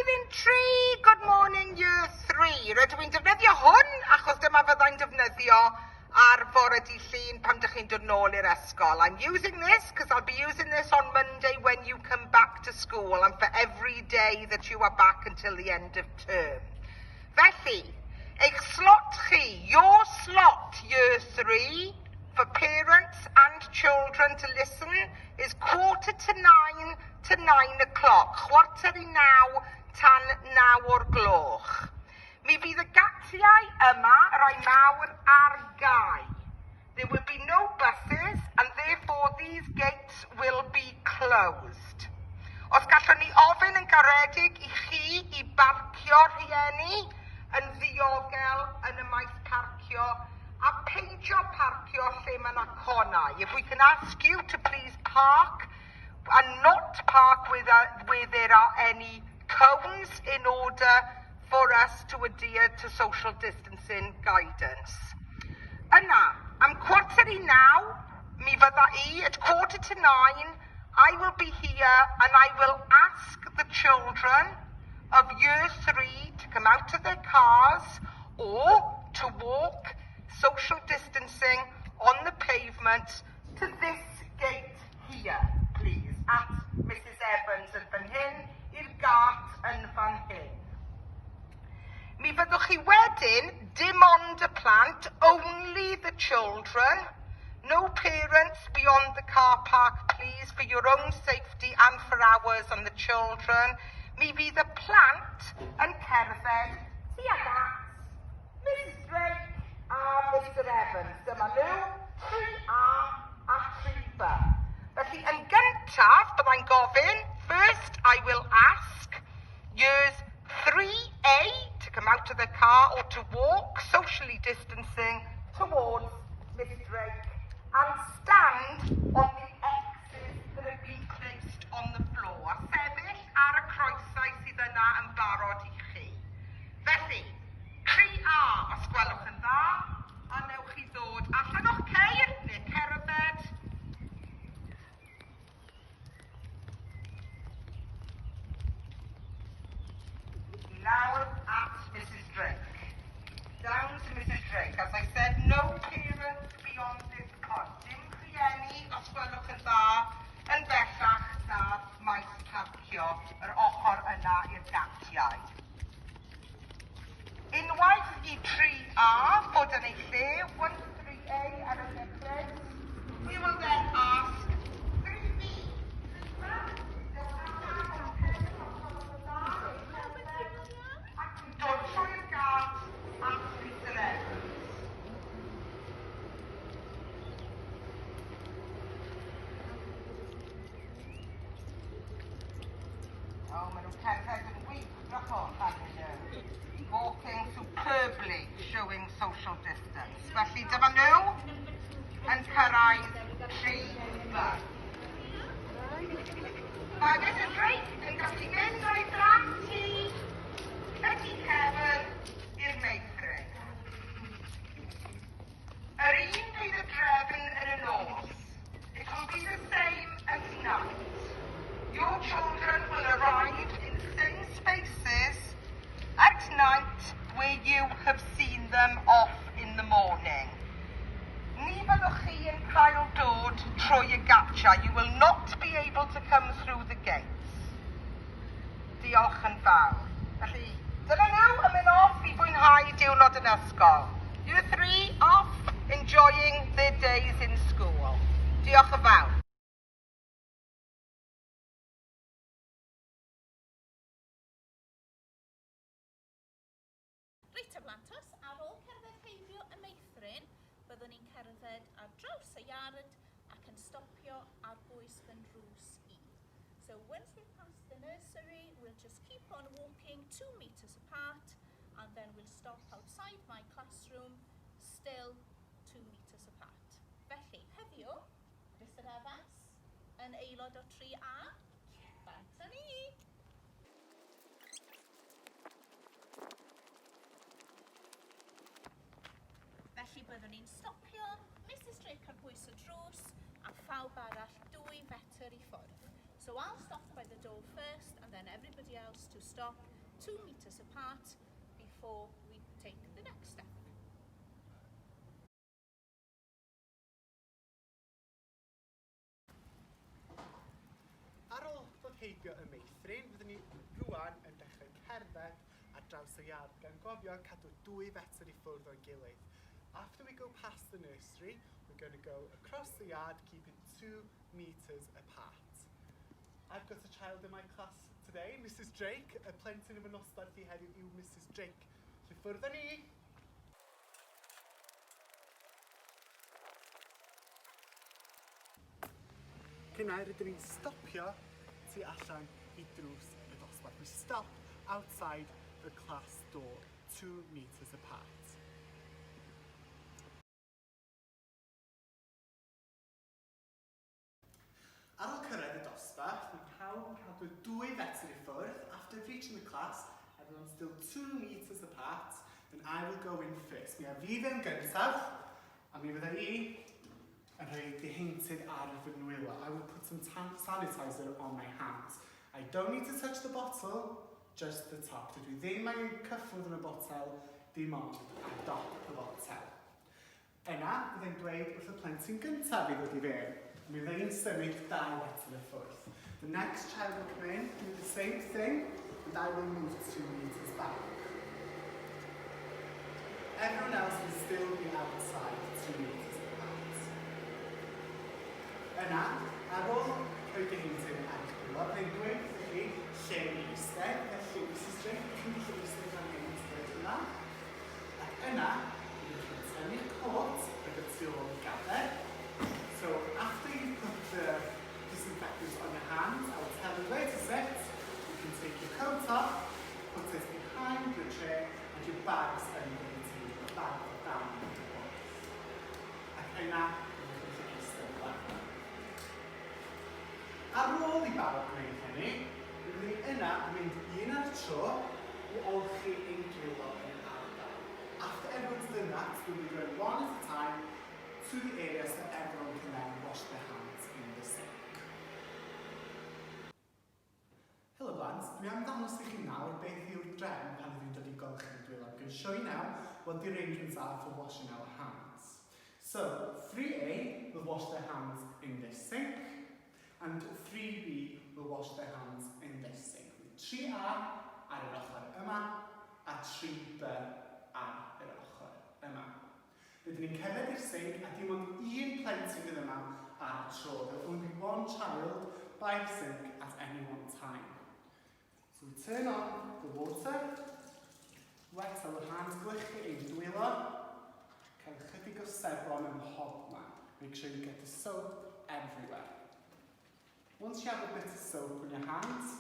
blwyddyn 3, good morning year 3. Rydw i'n defnyddio hwn achos dyma fyddai'n defnyddio ar fore dydd Llun pan dych chi'n dod nôl i'r ysgol. I'm using this because I'll be using this on Monday when you come back to school and for every day that you are back until the end of term. Felly, eich slot chi, your slot year 3, for parents and children to listen is 8:45 to 9 o'clock, 8:45 tan 9 o'r gloch. Mi fydd y gatiau yma, y rai mawr, ar gau. There will be no buses and therefore these gates will be closed. Os gallwn ni ofyn yn garedig i chi i barcio rhieni yn ddiogel yn y maes parcio a peidio parcio lle mae yna conau. If we can ask you to please park and not park where there are any cones in order for us to adhere to social distancing guidance. Yna, am 8:45, mi fydda i, at 8:45, I will be here and I will ask the children of year 3 to come out of their cars or to walk social distancing on the pavement to this gate here, please, at Mrs Evans yn fan hyn, i'r gât yn fan hyn. Mi fyddwch chi wedyn, dim ond y plant, only the children, no parents beyond the car park, please, for your own safety and for ours and the children. Mi fydd y plant yn cerdded tuag at Mrs Drake a Mr Evans. Dyma nhw, 3A a 3B. Felly, yn gyntaf, byddai'n gofyn, first I will ask years 3A to come out of the car or to walk, socially distancing, towards Miss Drake and stand on the X's that have been placed on the floor. A sefyll ar y croesau sydd yna yn barod i chi. Felly, 3A, os gwelwch yn dda, a newch chi ddod allan o'ch ceir neu cerdded i lawr at Mrs Drake. Down to Mrs Drake. As I said, no parents beyond this point. Dim rhieni, os gwelwch yn dda, yn bellach na'r maes parcio yr ochr yna i'r gatiau. Unwaith i 3A fod yn ei lle, once 3A are in their place, we will then ask 3B. Ac yn dod trwy'r gât at Mr Evans. O, maen nhw'n cerdded yn wych, drychwch arnyn nhw. Walking superbly, showing social distance. Felly dyma nhw yn cyrraedd 3B. Mae Mrs Drake yn gallu mynd o'i blant i y tu cefn i'r meithrin. Yr un fydd y drefn yn y nos. It will be the same at night. Your children will arrive in the same spaces at night where you have seen them off in the morning. Ni fyddwch chi yn cael dod trwy y gatiau. You will not be able to come through the gates. Diolch yn fawr. Felly, dyna nhw yn mynd off i fwynhau diwrnod yn ysgol. Year 3 off, enjoying their days in school. Diolch yn fawr. Reit te blantos, ar ôl cerdded heibio y meithrin, byddwn ni'n cerdded ar draws y iard ac yn stopio ar bwys fy nrws i. So once we've passed the nursery, we'll just keep on walking 2 metres apart and then we'll stop outside my classroom, still 2 metres apart. Felly, heddiw, Mr Evans, yn aelod o 3A, bant â ni! Felly byddwn ni'n stopio Mrs Drake ar bwys y drws a phawb arall 2 fetr i ffwrdd. So I'll stop by the door first and then everybody else to stop 2 metres apart before we take the next step. Ar ôl dod heibio y meithrin, fyddwn ni rwan yn dechrau cerdded ar draws y iard gan gofio cadw 2 fetr i ffwrdd o'n gilydd. After we go past the nursery, we're going to go across the yard, keeping 2 metres apart. I've got a child in my class today, Mrs Drake. Y plentyn yn fy nosbarth i heddiw yw Mrs Drake. So ffwrdd â ni! Cynna, rydyn ni'n stopio tu allan i drws y dosbarth. We stop outside the class door, 2 metres apart. Ar ôl cyrraedd y dosbarth, mae pawb yn cadw 2 fetr i ffwrdd. After reaching the class, everyone's still 2 metres apart, then I will go in first. Mi af i fewn gyntaf, a mi fydda i yn rhoi diheintydd ar fy nwylo. I will put some sanitizer on my hands. I don't need to touch the bottle, just the top. Dydw i ddim angen cyffwrdd yn y botel, dim ond ar dop y botel. Yna, byddai'n dweud wrth y plentyn gyntaf i ddod i fewn. Mi fydda i'n symud 2 metr i ffwrdd. The next child will come in, do the same thing, and I will move 2 metres back. Everyone else will still be outside 2 metres apart. Yna, ar ôl rhoi diheintydd ar eich dwylo, byddai'n dweud wrthych chi lle i eistedd. Felly, Mrs Drake, chi'n gallu eistedd fan hyn, eistedd yna. Ac yna, byddwch chi'n tynnu'ch cot ag y tu ôl i gadair. So, after you put the disinfectant on your hands, I will tell you where to sit. You can take your coat off, put it behind your chair, and your bags under the table, bag o dan y bwrdd. Ac yna, byddwch chi'n gallu eistedd lawr. Ar ôl i bawb gwneud hynny, byddwn ni yna yn mynd un ar y tro i olchi ein dwylo yn yr ardal. After everyone's done that, we'll be going one at a time to the area so everyone can then wash their hands in the sink. Helo blant, dwi am ddangos i chi nawr beth yw'r drefn pan ydw i'n dod i golchi'r dwylo. I'm going to show you now what the arrangements are for washing our hands. So, 3A will wash their hands in this sink, and 3B will wash their hands in this sink. 3A ar yr ochr yma, a 3B ar yr ochr yma. Rydyn ni'n cerdded i'r sink a dim ond un plentyn fydd yma ar y tro. There will only be one child by the sink at any one time. So we turn on the water, wet our hands, gwlychu ein dwylo, cael ychydig o sebon ym mhobman. Make sure you get the soap everywhere. Once you have a bit of soap on your hands,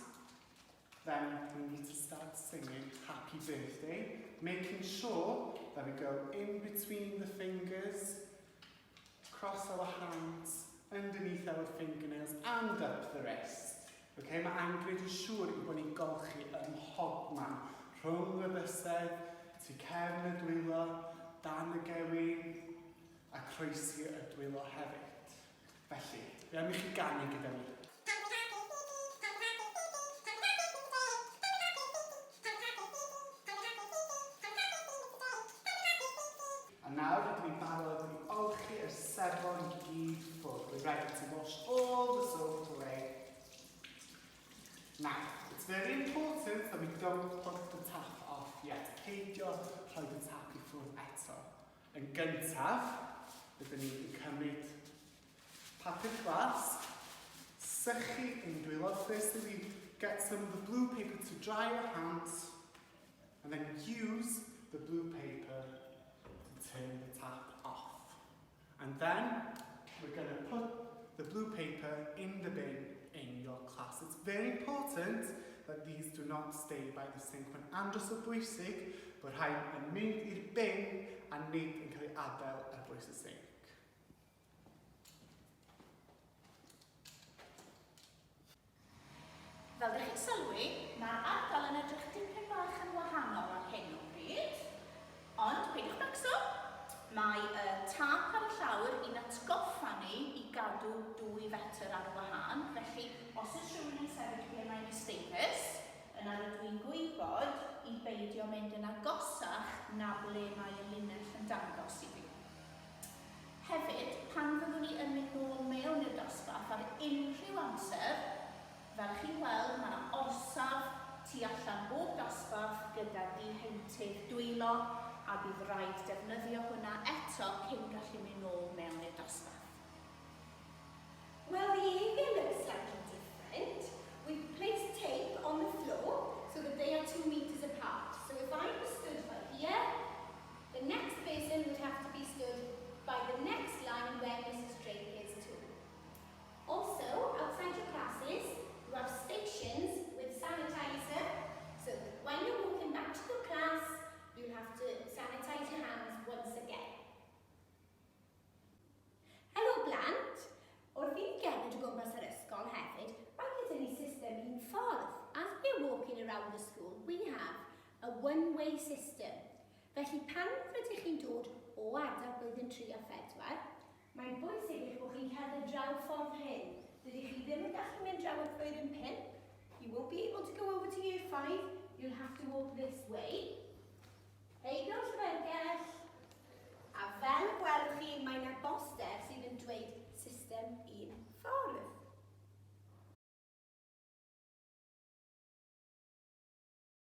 then we need to start singing Happy Birthday, making sure that we go in between the fingers, cross our hands, underneath our fingernails and up the wrist. Okay, mae angen gwneud yn siŵr i bod ni'n golchi ym mhobman. Rhwng y bysedd, tu cefn y dwylo, dan y gewin, a croesi y dwylo hefyd. Felly, fe am i chi ganu gyda mi. A nawr rydyn ni'n barod i olchi y sebon i gyd ffwrdd. We're ready to wash all the soap away. Now, it's very important that we don't put the tap off yet. Peidio rhoi y tap i ffwrdd eto. Yn gyntaf, rydyn ni'n cymryd papur glas, sychu ein dwylo. Firstly, we get some of the blue paper to dry our hands, and then use the blue paper to turn the tap off. And then we're going to put the blue paper in the bin in your class. It's very important that these do not stay by the sink. Mae'n andros o bwysig bod rhain yn mynd i'r bin a nid yn cael ei adael ar bwys y sink. Fel ydych chi'n sylwi, mae'r ardal yn edrych dipyn bach yn wahanol ar hyn o bryd. Ond, peidiwch becso, mae y tap ar y llawr i'n atgoffa ni i gadw 2 fetr ar wahân. Felly, os oes rhywun yn sefyll ble mae'n mistakes, yna Yna rydw i'n gwybod i beidio mynd yn agosach na ble mae y linell yn dangos i fi. Hefyd, pan fyddwn ni yn mynd nôl mewn i'r dosbarth ar unrhyw amser, fel chi'n gweld, mae yna orsaf tu allan bob dosbarth gyda diheintydd dwylo a bydd rhaid defnyddio hwnna eto cyn gallu mynd nôl mewn i'r dosbarth. Well, the area looks slightly different. We've placed tape on the floor so that they are 2 metres apart. So if I was stood right here, the next person would have to be stood by the next line where Mrs. Drake is too. Also, outside your classes, you have stations with sanitizer, so that when you're walking back to your class, you'll have to sanitize your hands once again. Helo blant! Wrth i ni gerdded o gwmpas yr ysgol hefyd, mae gyda ni system un ffordd. As we're walking around the school, we have a one-way system. Felly pan rydych chi'n dod o ardal blwyddyn 3 a 4, mae'n bwysig eich bod chi'n cerdded draw ffordd hyn. Dydych chi ddim yn gallu mynd draw at blwyddyn 5. You won't be able to go over to year 5. You'll have to walk this way. There you go.